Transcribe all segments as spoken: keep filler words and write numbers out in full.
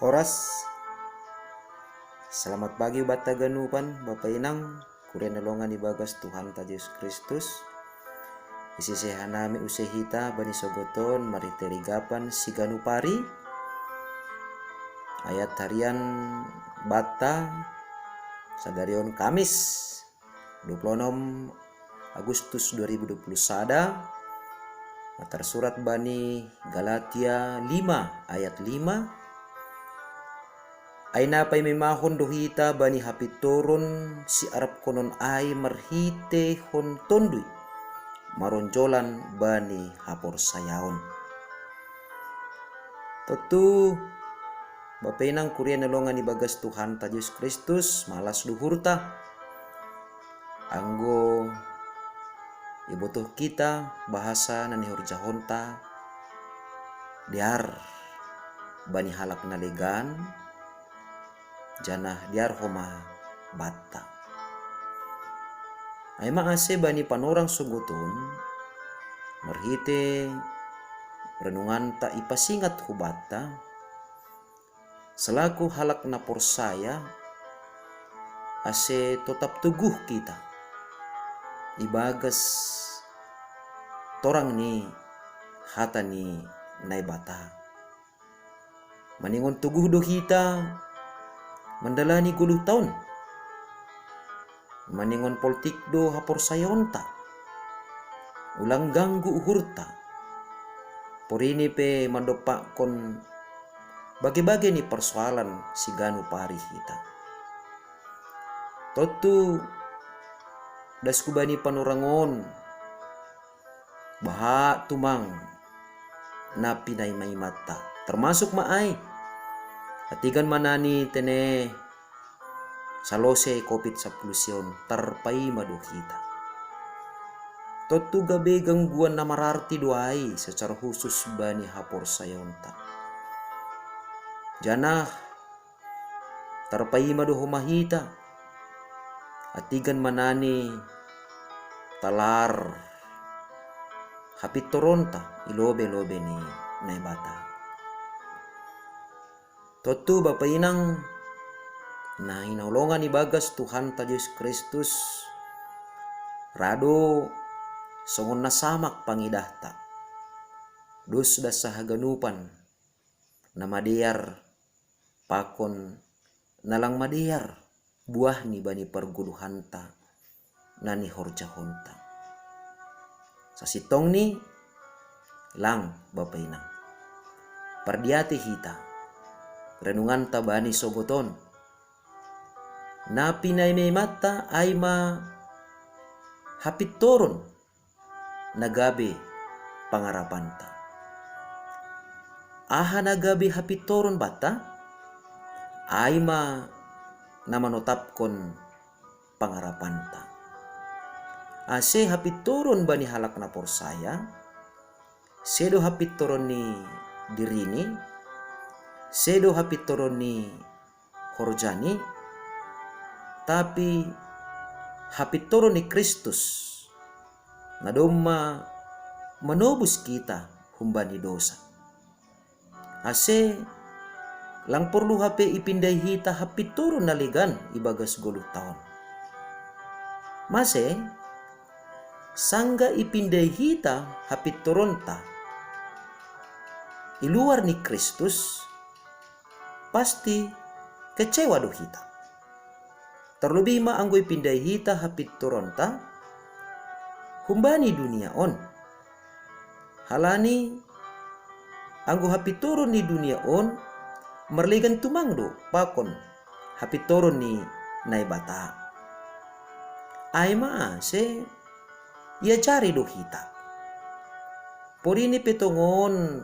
Oras. Selamat pagi bata ganupan, Bapa Inang, kuria na longan ibagas Tuhanta Jesus Kristus. Isi sehanami use hita bani sogoton marhite rigapan si ganup ari. Ayat harian bata sadarion Kamis, dua puluh enam Agustus dua ribu dua puluh sada, na tarsurat bani Galatia lima ayat lima. Ai na paimahon do hita bani hapintoron si arapkonon ai marhitehon Tonduy, maronjolan bani haporsayaon. Tontu, Bapa Inang kuria na longan ibagas Tuhanta Jesus Kristus, malas do uhurta anggo ibotoh hita bahasa na nihorjahonta dear bani halak na legan, janah dear homa banta. Ai ma ase bani panorang sogoton, marhite renunganta ipasingat hubanta, selaku halak na porsaya, ase totap toguh hita ibagas torang ni hata ni Naibata. Maningon toguh do hita mandalani goluh taon. Maningon poltik do haporsayaonta. Ulang ganggu uhurta. Porini pe mandompakkon bage-bage ni parsoalan si ganup ari hita. Tontu, das hubani panorang on, bahat tumang na pinaima-imanta, termasuk ma ai hatigan manani tene salose covid sampulu sia on, tarpaima do hita. Tontu gabe gangguan na mararti do ai secara khusus bani haporsayaonta. Janah tarpaima do homa hita hatigan manani talar hapintoronta i lobei-lobei ni Naibata. Tontu Bapa Inang na hinaholongan ibagas Tuhanta Jesus Kristus, ra do songon na samak pangidahta, dos das haganupan na madear pakon na lang madear buahni bani pargoluhanta na nihorjahonta. Sasintongni, lang Bapa Inang, pardiatei hita renunganta bani sogot on. Na pinaima-imanta ai ma hapintoron na gabe pangarapanta. Aha na gabe hapintoron banta? Ai ma na manotapkon pangarapanta. Ase hapintoron bani halak na porsaya, sedo hapintoron ni dirini, sedo hapintoron ni horjani, tapi hapintoron ni Kristus, na domma manobus hita humbani dosa. Ase lang porlu hape ipindai hita hapintoron na legan ibagas goluh taon. Mase, sanggah ipindai hita hapintoronta i luar ni Kristus, pasti kecewa do hita. Tarlobih ma anggo ipindai hita hapintoronta humbani dunia on. Halani anggo hapintoron ni dunia on marlegan tumang do pakon hapintoron ni Naibata. Ai ma ase iajari do hita. Porini pe tongon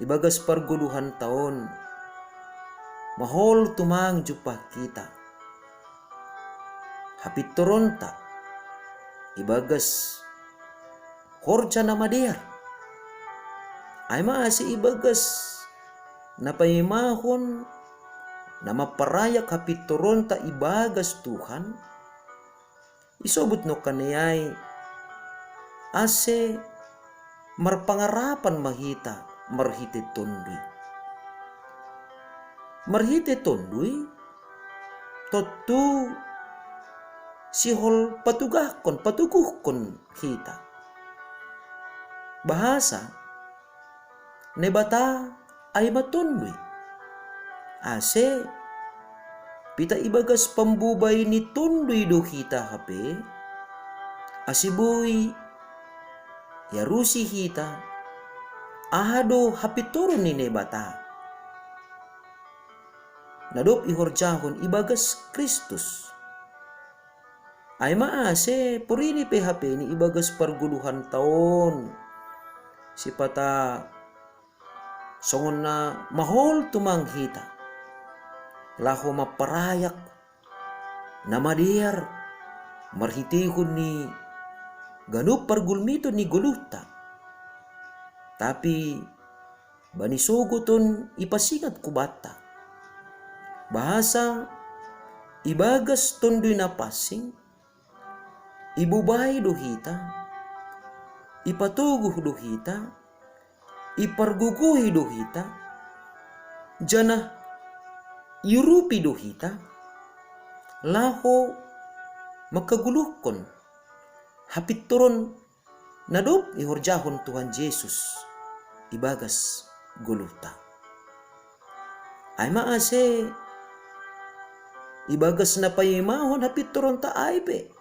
ibagas pargoluhanta on, mahol tumang jumpah hita hapintoronta ibagas horja na madear. Ai ma ase ibagas na paimahon na mamparayak hapintoronta ibagas Tuhan, isobut nongkan ni ai ase marpangarapan ma hita marhite Tonduy. marhite tondui, tontu sihol patugahkon, patuguhkon hita. Bahasa Naibata ai ma tondui. Ase pita ibagas pambubai ni tondui do hita hape, ase boi iarusi hita aha do hapintoron ni Naibata na dob ihorjahon ibagas Kristus. Ai ma ase porini pe hape ni ibagas pargoluhan taon, sipata songon na mahol tumang hita laho mamparayak na madear marhiteihon ni ganup pargulmiton ni goluhta. Tapi bani sogot on ipasingat kubanta bahasa ibagas Tonduy Napansing, ibubai do hita, ipatoguh do hita, ipargogohi do hita, janah iurupi do hita, laho mangkagoluhkon hapintoron na dob ihorjahon Tuhan Jesus ibagas goluhta. Ai ma ase ibagas na paimahon hapintoronta ai pe,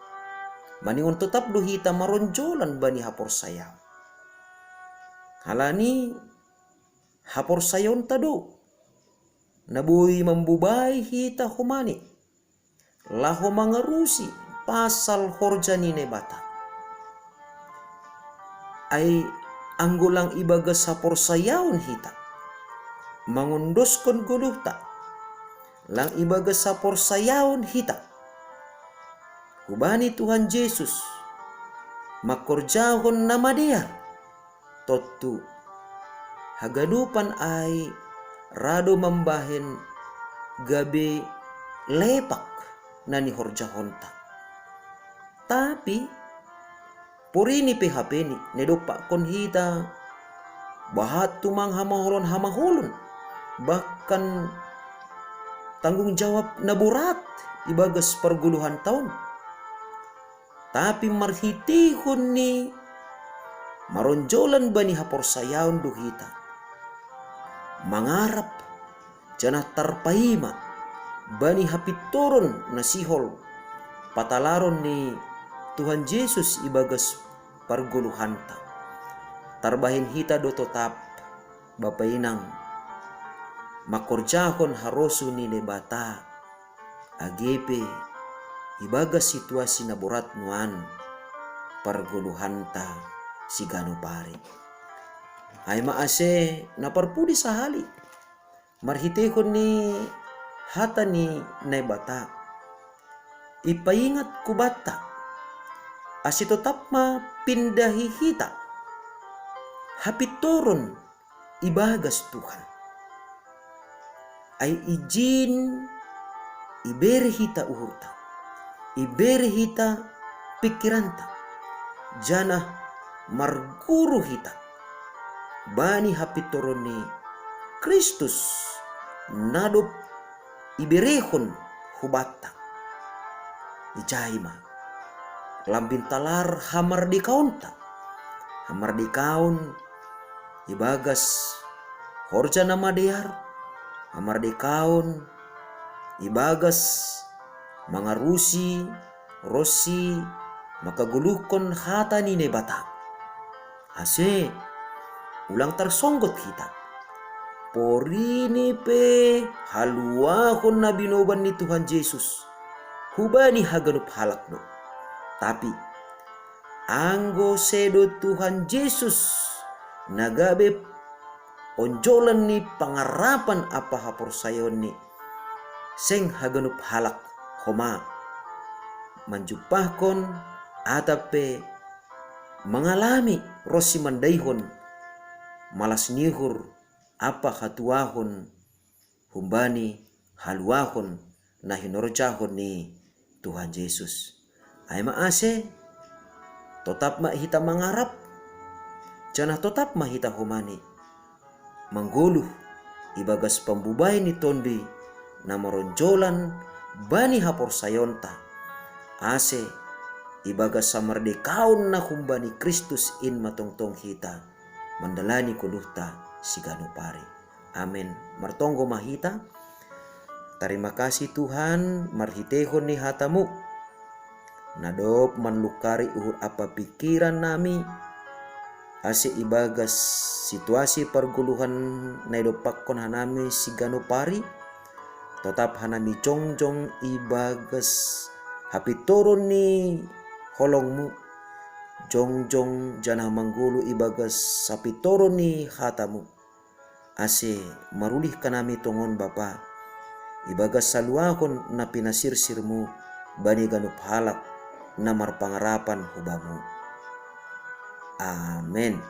maningon totap do hita maronjolan bani haporsayaon. Halani haporsayaonta do na boi mambubai hita homani laho mangarusi pasal horja ni Naibata. Ai anggo lang ibagas haporsayaon hita mangondoskon goluhta, lang ibagas haporsayaon hita hubani Tuhan Jesus mangkorjahon na madear, tontu haganupan ai ra do mambahen gabe lepak na nihorjahonta. Tapi porini pe hape ni na idompakkon hita bahat tumang hamaholon-hamaholon, bahkan tanggung jawab na borat ibagas pargoluhan taon. Tapi marhiteihon ni maronjolan bani haporsayaon do hita mangarap janah tarpaima bani hapintoron na sihol patalaron ni Tuhan Jesus ibagas pargoluhanta. Tarbahen hita do totap, Bapa Inang, mangkorjahon harosuh ni Naibata, age pe ibagas situasi na borat nuan pargoluhanta siganup ari. Ai ma ase na parpudi sahali marhiteihon ni hata ni Naibata ipaingat kubanta, ase totap ma pindahi hita hapintoron ibagas Tuhan. Ai ijin ibere hita uhurta, ibere hita pingkiranta, janah marguru hita bani hapintoron ni Kristus na dob iberehon hubanta. Ijai ma lambin talar hamardikaonta, hamardikaon ibagas horja na madear, hamardikaon ibagas mangarusi ronsi mangkagoluhkon hata ni Naibata. Ase ulang tarsonggot hita. Porini pe haluahon na binoban ni Tuhan Jesus hubani haganup halak do. Tapi anggo sedo Tuhan Jesus na gabe onjolan ni pangarapan ampa haporsayaon ni, seng haganup halak homa manjumpahkon atap pe mangalami ronsi mandaihon malas ni uhur ampa hatuahon humbani haluahon na hinorjahon ni Tuhan Jesus. Ai ma ase totap ma hita mangarap, janah totap ma hita homa ni manggoluh ibagas pambubai ni Tonduy na maronjolan bani haporsayaonta, ase ibagas samardekaon na humbani Kristus in ma tongtong hita mandalani goluhta siganup ari. Amen. Martonggo ma hita. Tarima kasih Tuhan, marhiteihon ni hata-Mu na dob manlungkari uhur ampa pingkiran nami, ase ibagas situasi pargoluhan na idompakkon hanami siganup ari, totap hanami jongjong ibagas hapintoron ni holong-Mu, jongjong janah manggoluh ibagas hapintoron ni hata-Mu, ase marulih hanami tongon Bapa, ibagas haluahon na pinasirsir-Mu bani ganup halak na marpangarapan hu Bamu. Amen.